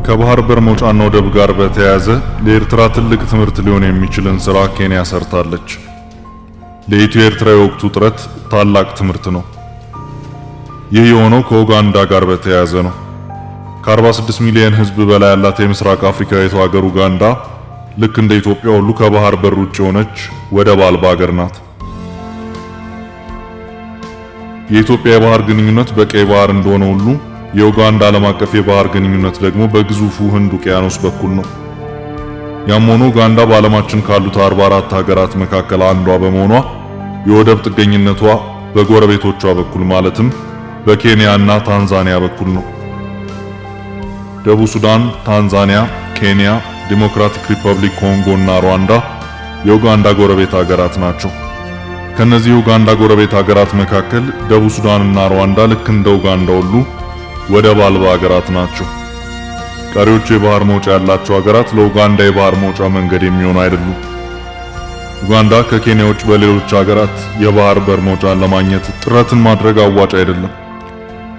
ከባህር በር መውጫና ወደብ ጋር በተያያዘ ለኤርትራ ትልቅ ትምህርት ሊሆን የሚችልን ስራ ኬንያ ሰርታለች። ለኢትዮ ኤርትራ የወቅቱ ጥረት ታላቅ ትምህርት ነው። ይህ የሆነው ከኡጋንዳ ጋር በተያያዘ ነው። ከ46 ሚሊዮን ሕዝብ በላይ ያላት የምስራቅ አፍሪካዊቷ ሀገር ኡጋንዳ ልክ እንደ ኢትዮጵያ ሁሉ ከባህር በር ውጭ የሆነች ወደብ አልባ ሀገር ናት። የኢትዮጵያ የባህር ግንኙነት በቀይ ባህር እንደሆነ ሁሉ የኡጋንዳ ዓለም አቀፍ የባህር ግንኙነት ደግሞ በግዙፉ ህንድ ውቅያኖስ በኩል ነው። ያም ሆኖ ኡጋንዳ በዓለማችን ካሉት 44 ሀገራት መካከል አንዷ በመሆኗ የወደብ ጥገኝነቷ በጎረቤቶቿ በኩል ማለትም በኬንያ እና ታንዛኒያ በኩል ነው። ደቡብ ሱዳን፣ ታንዛኒያ፣ ኬንያ፣ ዲሞክራቲክ ሪፐብሊክ ኮንጎ እና ሩዋንዳ የኡጋንዳ ጎረቤት ሀገራት ናቸው። ከነዚህ የኡጋንዳ ጎረቤት ሀገራት መካከል ደቡብ ሱዳን እና ሩዋንዳ ልክ እንደ ኡጋንዳ ሁሉ ወደብ አልባ ሀገራት ናቸው። ቀሪዎቹ የባህር መውጫ ያላቸው ሀገራት ለኡጋንዳ የባህር መውጫ መንገድ የሚሆኑ አይደሉም። ኡጋንዳ ከኬንያ ውጭ በሌሎች ሀገራት የባህር በር መውጫን ለማግኘት ጥረትን ማድረግ አዋጭ አይደለም።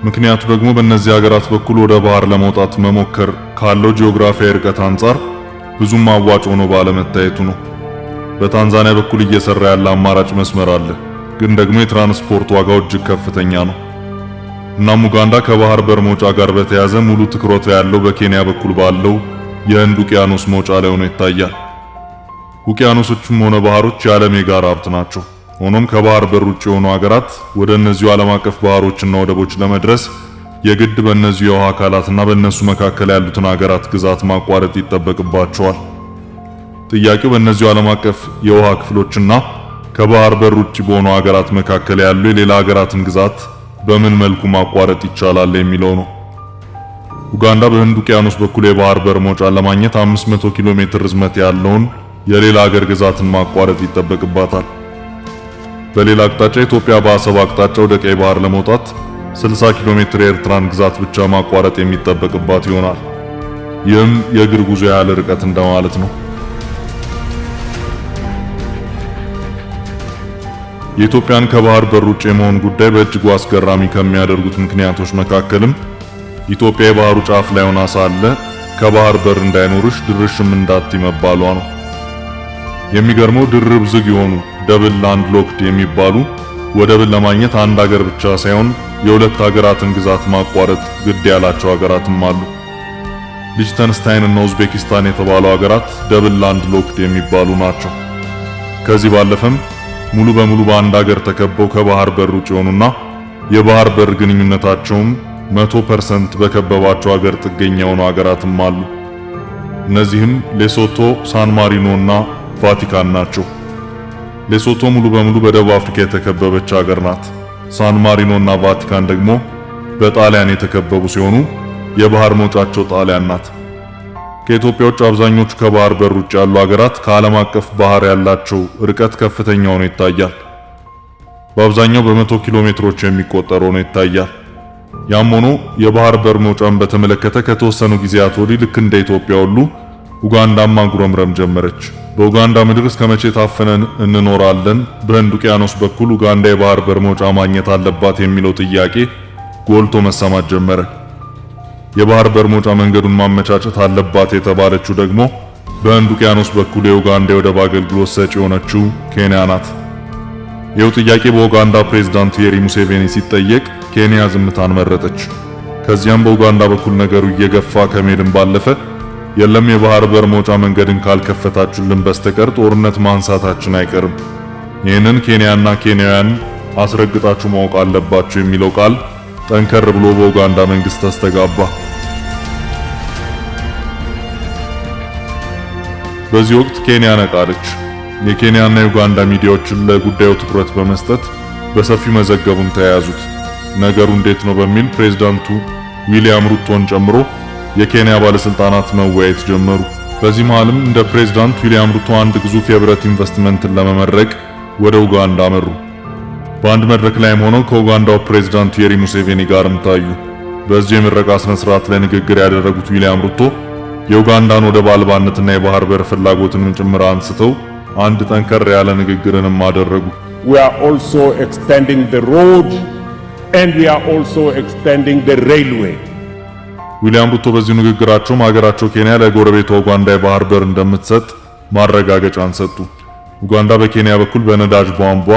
ምክንያቱ ደግሞ በእነዚህ ሀገራት በኩል ወደ ባህር ለመውጣት መሞከር ካለው ጂኦግራፊያዊ ርቀት አንጻር ብዙም አዋጭ ሆኖ ባለመታየቱ ነው። በታንዛኒያ በኩል እየሰራ ያለ አማራጭ መስመር አለ፣ ግን ደግሞ የትራንስፖርት ዋጋው እጅግ ከፍተኛ ነው። እናም ኡጋንዳ ከባህር በር መውጫ ጋር በተያያዘ ሙሉ ትኩረቱ ያለው በኬንያ በኩል ባለው የህንድ ውቅያኖስ መውጫ ላይ ሆኖ ይታያል። ውቅያኖሶችም ሆነ ባህሮች የዓለም የጋራ ሀብት ናቸው። ሆኖም ከባህር በር ውጭ የሆኑ ሀገራት ወደ እነዚሁ ዓለም አቀፍ ባህሮችና ወደቦች ለመድረስ የግድ በእነዚሁ የውሃ አካላትና በእነሱ መካከል ያሉትን ሀገራት ግዛት ማቋረጥ ይጠበቅባቸዋል። ጥያቄው በእነዚሁ ዓለም አቀፍ የውሃ ክፍሎችና ከባህር በር ውጭ በሆኑ ሀገራት መካከል ያሉ የሌላ ሀገራትን ግዛት በምን መልኩ ማቋረጥ ይቻላል የሚለው ነው። ኡጋንዳ በህንድ ውቅያኖስ በኩል የባህር በር መውጫን ለማግኘት 500 ኪሎ ሜትር ርዝመት ያለውን የሌላ ሀገር ግዛትን ማቋረጥ ይጠበቅባታል። በሌላ አቅጣጫ ኢትዮጵያ በአሰብ አቅጣጫ ወደ ቀይ ባህር ለመውጣት 60 ኪሎ ሜትር የኤርትራን ግዛት ብቻ ማቋረጥ የሚጠበቅባት ይሆናል። ይህም የእግር ጉዞ ያህል ርቀት እንደማለት ነው። የኢትዮጵያን ከባህር በር ውጭ የመሆን ጉዳይ በእጅጉ አስገራሚ ከሚያደርጉት ምክንያቶች መካከልም ኢትዮጵያ የባህሩ ጫፍ ላይ ሆና ሳለ ከባህር በር እንዳይኖርሽ ድርሽም እንዳትይ መባሏ ነው። የሚገርመው ድርብ ዝግ የሆኑ double land locked የሚባሉ ወደብን ለማግኘት አንድ ሀገር ብቻ ሳይሆን የሁለት ሀገራትን ግዛት ማቋረጥ ግድ ያላቸው ሀገራትም አሉ። ሊችተንስታይን እና ኡዝቤኪስታን የተባሉ ሀገራት double land locked የሚባሉ ናቸው። ከዚህ ባለፈም ሙሉ በሙሉ በአንድ ሀገር ተከበው ከባህር በር ውጭ የሆኑና የባህር በር ግንኙነታቸውም 100% በከበባቸው ሀገር ጥገኛ የሆኑ ሀገራትም አሉ። እነዚህም ሌሶቶ፣ ሳን ማሪኖ እና ቫቲካን ናቸው። ሌሶቶ ሙሉ በሙሉ በደቡብ አፍሪካ የተከበበች ሀገር ናት። ሳን ማሪኖ እና ቫቲካን ደግሞ በጣሊያን የተከበቡ ሲሆኑ የባህር መውጫቸው ጣሊያን ናት። ከኢትዮጵያ ውጭ አብዛኞቹ ከባህር በር ውጭ ያሉ ሀገራት ከዓለም አቀፍ ባህር ያላቸው ርቀት ከፍተኛ ሆኖ ይታያል። በአብዛኛው በመቶ ኪሎ ሜትሮች የሚቆጠር ሆኖ ይታያል። ያም ሆኖ የባህር በር መውጫን በተመለከተ ከተወሰኑ ጊዜያት ወዲህ ልክ እንደ ኢትዮጵያ ሁሉ ኡጋንዳም ማጉረምረም ጀመረች። በኡጋንዳ ምድር እስከ መቼ ታፍነን እንኖራለን? በህንድ ውቅያኖስ በኩል ኡጋንዳ የባህር በር መውጫ ማግኘት አለባት የሚለው ጥያቄ ጎልቶ መሰማት ጀመረ። የባህር በር መውጫ መንገዱን ማመቻቸት አለባት የተባለችው ደግሞ በህንድ ውቅያኖስ በኩል የኡጋንዳ የወደብ አገልግሎት ሰጪ የሆነችው ኬንያ ናት። ይኸው ጥያቄ በኡጋንዳ ፕሬዝዳንት ዩዌሪ ሙሴቬኒ ሲጠየቅ ኬንያ ዝምታን መረጠች። ከዚያም በኡጋንዳ በኩል ነገሩ እየገፋ ከመሄድም ባለፈ የለም የባህር በር መውጫ መንገድን ካልከፈታችሁልን በስተቀር ጦርነት ማንሳታችን አይቀርም፣ ይህንን ኬንያና ኬንያውያን አስረግጣችሁ ማወቅ አለባችሁ የሚለው ቃል ጠንከር ብሎ በኡጋንዳ መንግስት ተስተጋባ። በዚህ ወቅት ኬንያ ነቃለች። የኬንያና የኡጋንዳ ሚዲያዎችን ለጉዳዩ ትኩረት በመስጠት በሰፊው መዘገቡን ተያያዙት። ነገሩ እንዴት ነው በሚል ፕሬዝዳንቱ ዊሊያም ሩቶን ጨምሮ የኬንያ ባለስልጣናት መወያየት ጀመሩ። በዚህ መሃልም እንደ ፕሬዝዳንት ዊሊያም ሩቶ አንድ ግዙፍ የብረት ኢንቨስትመንትን ለመመረቅ ወደ ኡጋንዳ አመሩ። በአንድ መድረክ ላይም ሆነው ከኡጋንዳው ፕሬዝዳንት ዩዌሪ ሙሴቬኒ ጋርም ታዩ። በዚህ የምረቃ ስነ ስርዓት ላይ ንግግር ያደረጉት ዊሊያም ሩቶ የኡጋንዳን ወደብ አልባነትና የባህር በር ፍላጎትንም ጭምር አንስተው አንድ ጠንከር ያለ ንግግርንም አደረጉ። We are also extending the road and we are also extending the railway. ዊሊያም ሩቶ በዚሁ ንግግራቸውም ሀገራቸው ኬንያ ለጎረቤቷ ኡጋንዳ የባህር በር እንደምትሰጥ ማረጋገጫን ሰጡ። ኡጋንዳ በኬንያ በኩል በነዳጅ ቧንቧ፣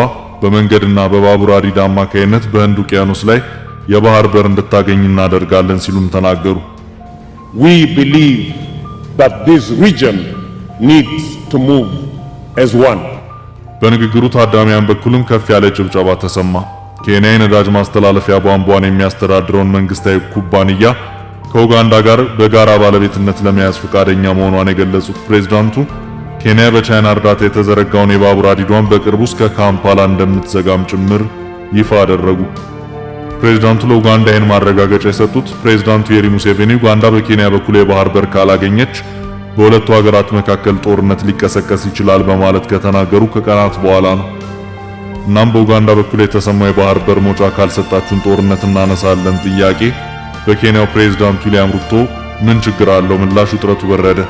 በመንገድና በባቡር ሐዲድ አማካይነት በህንድ ውቅያኖስ ላይ የባህር በር እንድታገኝ እናደርጋለን ሲሉም ተናገሩ። We believe that this region needs to move as one. በንግግሩ ታዳሚያን በኩልም ከፍ ያለ ጭብጨባ ተሰማ። ኬንያ የነዳጅ ማስተላለፊያ ቧንቧን የሚያስተዳድረውን መንግስታዊ ኩባንያ ከኡጋንዳ ጋር በጋራ ባለቤትነት ለመያዝ ፈቃደኛ መሆኗን የገለጹት ፕሬዝዳንቱ ኬንያ በቻይና እርዳታ የተዘረጋውን የባቡር ሐዲዷን በቅርቡ እስከ ካምፓላ እንደምትዘጋም ጭምር ይፋ አደረጉ። ፕሬዝዳንቱ ለኡጋንዳ ይህን ማረጋገጫ የሰጡት ፕሬዝዳንቱ ዩዌሪ ሙሴቬኒ ኡጋንዳ በኬንያ በኩል የባህር በር ካላገኘች በሁለቱ ሀገራት መካከል ጦርነት ሊቀሰቀስ ይችላል በማለት ከተናገሩ ከቀናት በኋላ ነው። እናም በኡጋንዳ በኩል የተሰማው የባህር በር መውጫ ካልሰጣችሁን ጦርነት እናነሳለን ጥያቄ በኬንያው ፕሬዝዳንት ዊሊያም ሩቶ ምን ችግር አለው ምላሽ ውጥረቱ በረደ።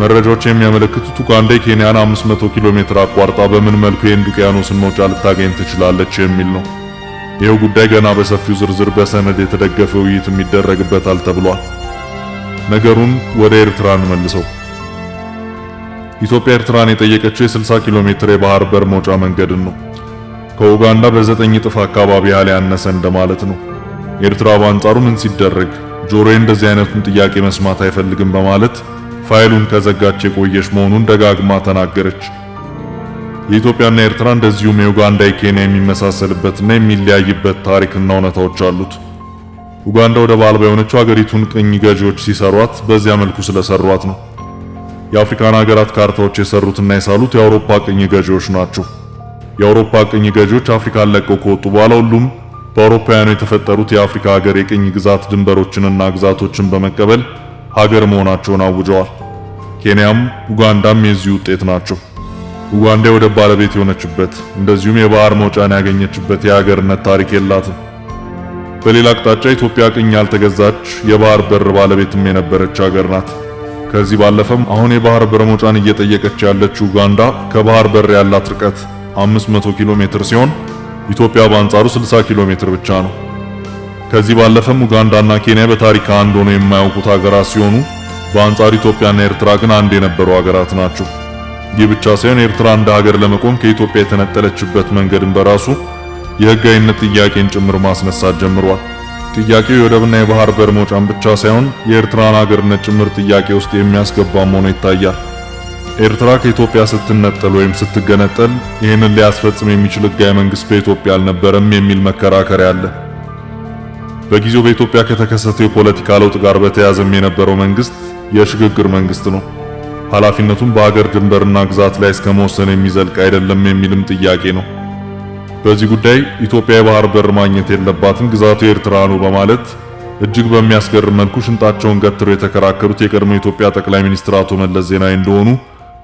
መረጃዎች የሚያመለክቱት ኡጋንዳ የኬንያን 500 ኪሎ ሜትር አቋርጣ በምን መልኩ የህንድ ውቅያኖስን መውጫ ልታገኝ ትችላለች የሚል ነው። ይኸው ጉዳይ ገና በሰፊው ዝርዝር በሰነድ የተደገፈ ውይይት የሚደረግበታል ተብሏል። ነገሩን ወደ ኤርትራ እንመልሰው። ኢትዮጵያ ኤርትራን የጠየቀችው የ60 ኪሎ ሜትር የባህር በር መውጫ መንገድን ነው። ከኡጋንዳ በ9 እጥፍ አካባቢ ያህል ያነሰ እንደማለት ነው። ኤርትራ በአንጻሩ ምን ሲደረግ ጆሮዬ እንደዚህ አይነቱን ጥያቄ መስማት አይፈልግም በማለት ፋይሉን ከዘጋች የቆየች መሆኑን ደጋግማ ተናገረች። የኢትዮጵያና ኤርትራ እንደዚሁም የኡጋንዳ የኬንያ የሚመሳሰልበትና የሚለያይበት ታሪክና እውነታዎች አሉት። ኡጋንዳ ወደብ አልባ የሆነችው ሀገሪቱን ቅኝ ገዢዎች ሲሰሯት በዚያ መልኩ ስለሰሯት ነው። የአፍሪካን ሀገራት ካርታዎች የሰሩትና የሳሉት የአውሮፓ ቅኝ ገዢዎች ናቸው። የአውሮፓ ቅኝ ገዢዎች አፍሪካን ለቀው ከወጡ በኋላ ሁሉም በአውሮፓውያኑ የተፈጠሩት የአፍሪካ ሀገር የቅኝ ግዛት ድንበሮችንና ግዛቶችን በመቀበል ሀገር መሆናቸውን አውጀዋል። ኬንያም ኡጋንዳም የዚህ ውጤት ናቸው። ኡጋንዳ የወደብ ባለቤት የሆነችበት እንደዚሁም የባህር መውጫን ያገኘችበት የሀገርነት ታሪክ የላትም። በሌላ አቅጣጫ ኢትዮጵያ ቅኝ ያልተገዛች የባህር በር ባለቤትም የነበረች ሀገር ናት። ከዚህ ባለፈም አሁን የባህር በር መውጫን እየጠየቀች ያለችው ኡጋንዳ ከባህር በር ያላት ርቀት 500 ኪሎ ሜትር ሲሆን ኢትዮጵያ በአንጻሩ 60 ኪሎ ሜትር ብቻ ነው። ከዚህ ባለፈም ኡጋንዳና ኬንያ በታሪክ አንድ ሆነው የማያውቁት ሀገራት ሲሆኑ በአንጻሩ ኢትዮጵያና ኤርትራ ግን አንድ የነበሩ ሀገራት ናቸው። ይህ ብቻ ሳይሆን ኤርትራ እንደ ሀገር ለመቆም ከኢትዮጵያ የተነጠለችበት መንገድን በራሱ የህጋዊነት ጥያቄን ጭምር ማስነሳት ጀምሯል። ጥያቄው የወደብና የባህር በር መውጫን ብቻ ሳይሆን የኤርትራን ሀገርነት ጭምር ጥያቄ ውስጥ የሚያስገባም ሆኖ ይታያል። ኤርትራ ከኢትዮጵያ ስትነጠል ወይም ስትገነጠል ይህንን ሊያስፈጽም የሚችል ህጋዊ መንግስት በኢትዮጵያ አልነበረም የሚል መከራከሪያ አለ። በጊዜው በኢትዮጵያ ከተከሰተው የፖለቲካ ለውጥ ጋር በተያያዘም የነበረው መንግስት የሽግግር መንግስት ነው። ኃላፊነቱም በሀገር ድንበርና ግዛት ላይ እስከ መወሰን የሚዘልቅ አይደለም የሚልም ጥያቄ ነው። በዚህ ጉዳይ ኢትዮጵያ የባህር በር ማግኘት የለባትም፣ ግዛቱ የኤርትራ ነው በማለት እጅግ በሚያስገርም መልኩ ሽንጣቸውን ገትረው የተከራከሩት የቀድሞ የኢትዮጵያ ጠቅላይ ሚኒስትር አቶ መለስ ዜናዊ እንደሆኑ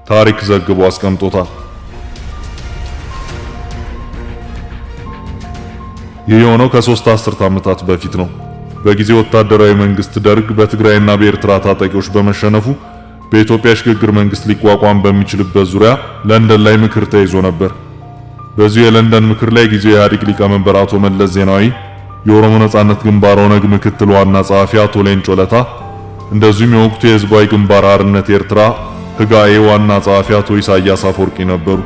ታሪክ ዘግቦ አስቀምጦታል። ይህ የሆነው ከ3 አስርት ዓመታት በፊት ነው። በጊዜው ወታደራዊ መንግስት ደርግ በትግራይና በኤርትራ ታጣቂዎች በመሸነፉ በኢትዮጵያ ሽግግር መንግስት ሊቋቋም በሚችልበት ዙሪያ ለንደን ላይ ምክር ተይዞ ነበር። በዚሁ የለንደን ምክር ላይ ጊዜው የኢህአዴግ ሊቀመንበር አቶ መለስ ዜናዊ፣ የኦሮሞ ነጻነት ግንባር ኦነግ ምክትል ዋና ጸሐፊ አቶ ሌንጮ ለታ፣ እንደዚሁም የወቅቱ የህዝባዊ ግንባር ሓርነት ኤርትራ ህጋኤ ዋና ጸሐፊ አቶ ኢሳያስ አፈወርቂ ነበሩ።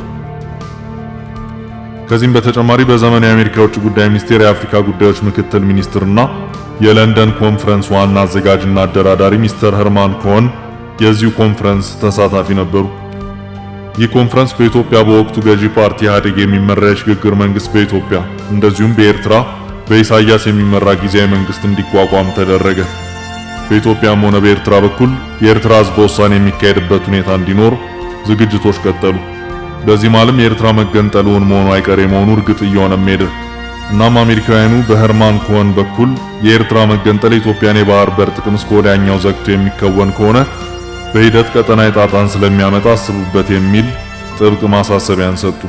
ከዚህም በተጨማሪ በዘመኑ የአሜሪካ የውጭ ጉዳይ ሚኒስቴር የአፍሪካ ጉዳዮች ምክትል ሚኒስትርና የለንደን ኮንፈረንስ ዋና አዘጋጅና አደራዳሪ ሚስተር ሄርማን ኮሆን የዚሁ ኮንፈረንስ ተሳታፊ ነበሩ። ይህ ኮንፈረንስ በኢትዮጵያ በወቅቱ ገዢ ፓርቲ ኢህአዴግ የሚመራ የሽግግር መንግስት በኢትዮጵያ እንደዚሁም በኤርትራ በኢሳያስ የሚመራ ጊዜያዊ መንግስት እንዲቋቋም ተደረገ። በኢትዮጵያም ሆነ በኤርትራ በኩል የኤርትራ ህዝብ ውሳኔ የሚካሄድበት ሁኔታ እንዲኖር ዝግጅቶች ቀጠሉ። በዚህ ማለም የኤርትራ መገንጠል እውን መሆኑ አይቀሬ መሆኑ እርግጥ እየሆነም ሄደ። እናም አሜሪካውያኑ በሄርማን ኮሆን በኩል የኤርትራ መገንጠል የኢትዮጵያን የባህር በር ጥቅም እስከ ወዲያኛው ዘግቶ የሚከወን ከሆነ በሂደት ቀጠናዊ ጣጣን ስለሚያመጣ አስቡበት የሚል ጥብቅ ማሳሰቢያን ሰጡ።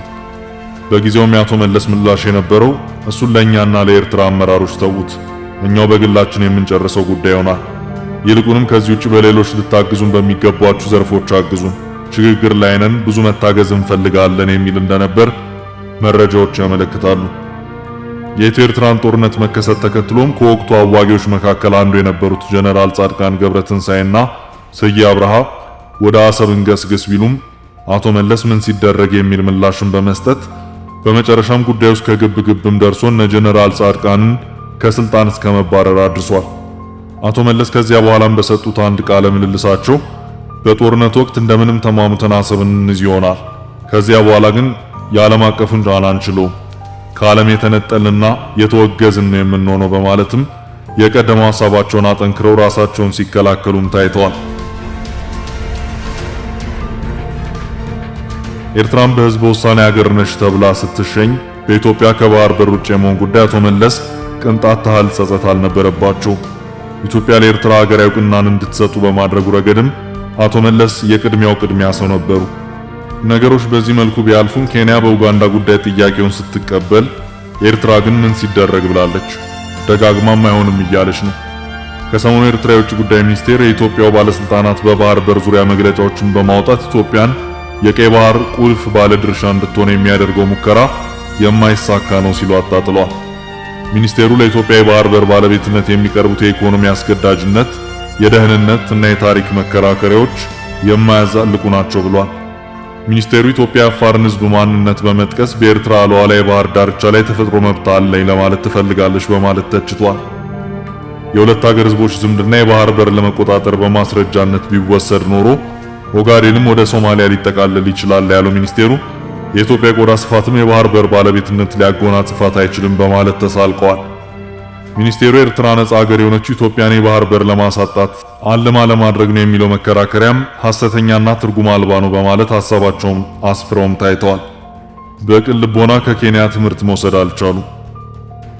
በጊዜውም የአቶ መለስ ምላሽ የነበረው እሱን ለኛና ለኤርትራ አመራሮች ተዉት፣ እኛው በግላችን የምንጨርሰው ጉዳይ ይሆናል። ይልቁንም ከዚህ ውጪ በሌሎች ልታግዙን በሚገቧችሁ ዘርፎች አግዙን፣ ሽግግር ላይ ነን፣ ብዙ መታገዝ እንፈልጋለን የሚል እንደነበር መረጃዎች ያመለክታሉ። የኢትዮ ኤርትራን ጦርነት መከሰት ተከትሎም ከወቅቱ አዋጊዎች መካከል አንዱ የነበሩት ጀነራል ጻድቃን ገብረትንሳኤና ስዬ አብርሃ ወደ አሰብ እንገስግስ ቢሉም አቶ መለስ ምን ሲደረግ የሚል ምላሽን በመስጠት በመጨረሻም ጉዳዩ እስከ ግብ ግብም ደርሶ እነ ጀነራል ጻድቃንን ከስልጣን እስከ መባረር አድርሷል። አቶ መለስ ከዚያ በኋላም በሰጡት አንድ ቃለ ምልልሳቸው በጦርነት ወቅት እንደምንም ተሟሙተን አሰብን እንይዝ ይሆናል፣ ከዚያ በኋላ ግን የዓለም አቀፉን ጫና አንችለውም፣ ከዓለም የተነጠልንና የተወገዝን ነው የምንሆነው በማለትም የቀደመው ሀሳባቸውን አጠንክረው ራሳቸውን ሲከላከሉም ታይተዋል። ኤርትራም በህዝበ ውሳኔ ሀገር ነሽ ተብላ ስትሸኝ በኢትዮጵያ ከባህር በር ውጭ የመሆን ጉዳይ አቶ መለስ ቅንጣት ታህል ጸጸት አልነበረባቸው። ኢትዮጵያ ለኤርትራ ሀገራዊ እውቅናን እንድትሰጡ በማድረጉ ረገድም አቶ መለስ የቅድሚያው ቅድሚያ ሰው ነበሩ። ነገሮች በዚህ መልኩ ቢያልፉም ኬንያ በኡጋንዳ ጉዳይ ጥያቄውን ስትቀበል፣ ኤርትራ ግን ምን ሲደረግ ብላለች። ደጋግማም አይሆንም እያለች ነው። ከሰሞኑ የኤርትራ የውጭ ጉዳይ ሚኒስቴር የኢትዮጵያው ባለስልጣናት በባህር በር ዙሪያ መግለጫዎችን በማውጣት ኢትዮጵያን የቀይ ባህር ቁልፍ ባለ ድርሻ እንድትሆን የሚያደርገው ሙከራ የማይሳካ ነው ሲሉ አጣጥለዋል። ሚኒስቴሩ ለኢትዮጵያ የባህር በር ባለቤትነት የሚቀርቡት የኢኮኖሚ አስገዳጅነት፣ የደህንነት እና የታሪክ መከራከሪያዎች የማያዛልቁ ናቸው ብሏል። ሚኒስቴሩ ኢትዮጵያ የአፋርን ሕዝብ ማንነት በመጥቀስ በኤርትራ ሉዓላዊ የባህር ዳርቻ ላይ ተፈጥሮ መብት አለኝ ለማለት ትፈልጋለች በማለት ተችቷል። የሁለት ሀገር ሕዝቦች ዝምድና የባህር በር ለመቆጣጠር በማስረጃነት ቢወሰድ ኖሮ ኦጋዴንም ወደ ሶማሊያ ሊጠቃለል ይችላል ያለው ሚኒስቴሩ የኢትዮጵያ ቆዳ ስፋትም የባህር በር ባለቤትነት ሊያጎናጽፋት አይችልም በማለት ተሳልቀዋል። ሚኒስቴሩ ኤርትራ ነጻ ሀገር የሆነችው ኢትዮጵያን የባህር በር ለማሳጣት አልማ ለማድረግ ነው የሚለው መከራከሪያም ሐሰተኛና ትርጉም አልባ ነው በማለት ሐሳባቸውን አስፍረውም ታይተዋል። በቅን ልቦና ከኬንያ ትምህርት መውሰድ አልቻሉ።